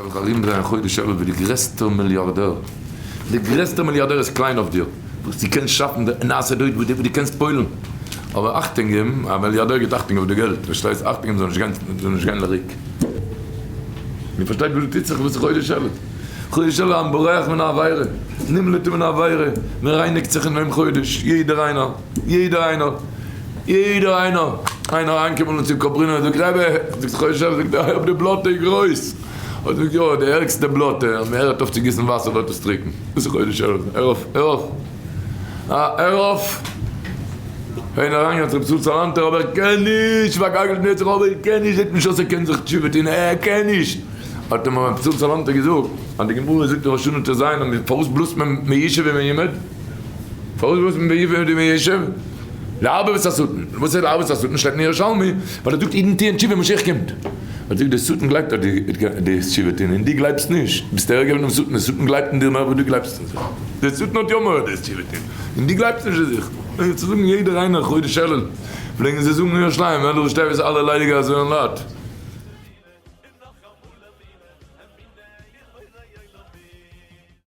דארף זיך ארומדרייען חודש אלול ווי די גרעסטע מיליארדער, די גרעסטע מיליארדער איז קליין אויף דיר, וואס דו קענסט שאפן די נעשה דוד וואס דו קענסט פועל'ן, אבער אכטונג געבן, א מיליארדער גיבט אכטונג אויף די געלט, פארשטייסט, אכטונג געבן זאל נישט גיין, זאל נישט גיין לריק. איר פארשטייט וואס דא טוט זיך, וואס איז חודש אלול? חודש אלול עם בורח מן העבירה, נמלט מן העבירה, מען רייניגט זיך אין דעם חודש, יעדער איינער, יעדער איינער, יעדער איינער, איינער אריינקומען צום קאברינער זאגט רבי, זאגט חודש אלול, זאגט ער, די בלאטע איז גרויס, האט ער געזאגט יא, די ערגסטע בלאטע, אז מען הערט אויף צו גיסן וואסער ווערט עס טרוקן, דאס איז חודש אלול, הער אויף, הער אויף, אה, הער אויף, איינער אריינגעגאנגען צו רבי ישראל סאלאנטער אבער ער קען נישט, פארגאגלט מיט זיך אבער ער קען נישט, זעט נישט אויס ער קען זיך תשובה טון, ער קען נישט, האט אים רבי ישראל סאלאנטער געזאגט, אז די גמרא זאגט אין ראש השנה טז, פארוואס בלאזט מען מיושב ומימד? פארוואס בלאזט מען מיושב ומיושב? לערבב את השטן, וואס איז לערבב את השטן? שטייט אין ירושלמי, ווייל ער זאגט אידן טוען תשובה משיח קומט. ער זאגט דער שטן גלייבט אז דו וועסט תשובה טון און דו גלייבסט נישט, ביסטו ערגער פונעם שטן, דער שטן גלייבט אין דיר מער ווי דו גלייבסט אין זיך, דער שטן האט יא מורא דו וועסט תשובה טון און דו גלייבסט נישט אין זיך. און צו זאגן יעדער איינער חודש אלול, פלעגן זיי זאגן אין ירושלים, אלול שטייט אלע ליידיגע אזוי און לייט.